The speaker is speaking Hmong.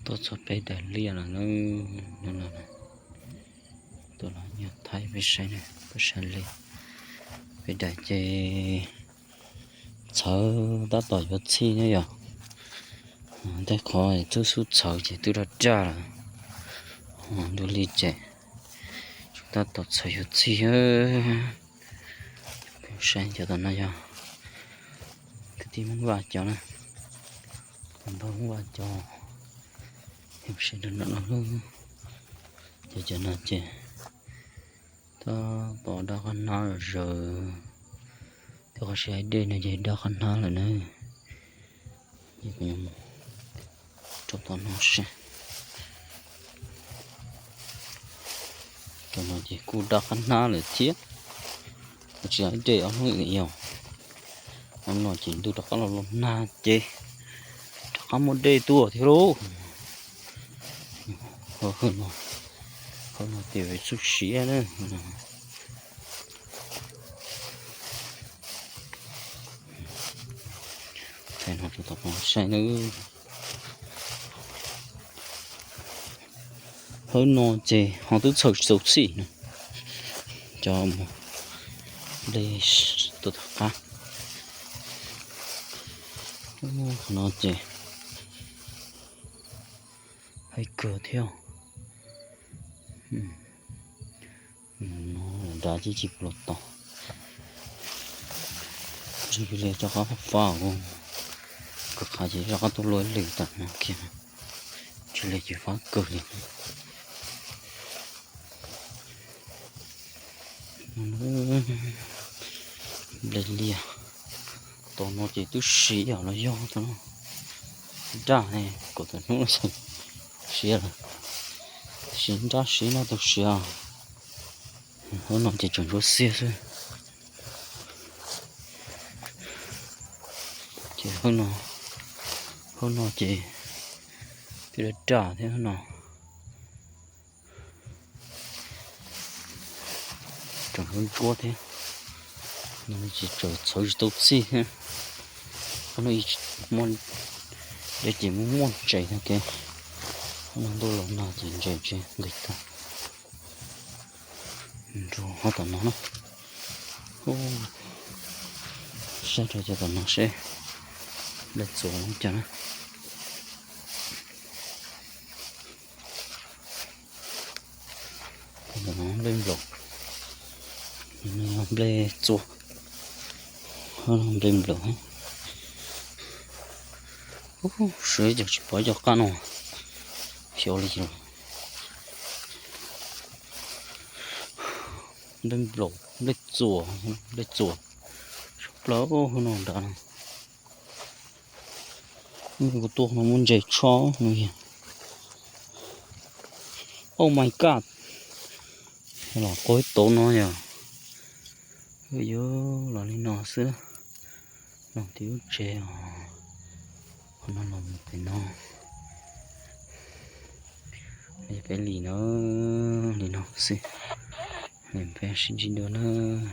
Tuaj txog peb daim liaj lawm na, no no, tuaj los nyuag thaij peb saib na, peb saib liaj. Peb daim ces txhawv tab tom yuav txhij na yom. Tej qhov twb xub txhawv ces twb daj daj lawm. Ntuj li ces tab tom txhawv yuav txhij. Saib cov tom no yog kwv tij Hmoob Vaj cov na, npawg Hmoob Vaj cov. Saib rau no, ces cov no ces tab tom daj qab hnab zawg. Tej qhov sib haib dej no ces daj qab hnab lawm na. Rau tom no seb, rau no ces kuj daj qab hnab lawm thiab. Tsis haib dej ob hnub yog, ob no ces ntuj rov qab los los nag ces rov qab muaj dej tuaj thiab lauj. Hauv no, hauv no ces txuj siav na. Saib no, hauv no ces ho twb txhawv tsis txaus txhij na. Cov mus de tuaj tom qab no ces haib kawg thiab. No nrad ces tsis pom los tod. Tsis li rov qab fab fab, kawg qhav ces rov qab tuaj luaj ib lwm tam no kiag. Tsis li ces fab kawg li. Nplej liaj, tom no ces twb siav los yog tom no daj ne, kom tom hnub no xwb siav lawm. Siav nrab siav no tau siav. Hauv no ces tseem ntsuav xiab xwb. Ces hauv no ces twb daj daj thiab no. Tseem ntsuab ntsuab thiab, no tsis txawv txhawv tsis tau txhij thiab. Qhov no ib, muaj dej ces muaj muaj tsev no ces, qhov no ntuj los nag ces ntses tsis nqis tag. Nrug qhov tom no na. Saib rau cov tom no seb nplej txuas cas na. Nplej nplaum, nplej txua, nplej nplaum. Sawv cov tsis pom cov qab no, xyov li. Nplej nplaum, nplej txua, nplej txua, sab plaws hauv no nrad no. Kuv tuaj no muaj ntses tsho no yog. Oh my god, los qaug ib tauv no yog. Yuav los li no xwb, los tim lub tsev os. Qhov no los mus pem no, peb li no, li no xwb. Peb sib ntsib dua nawb.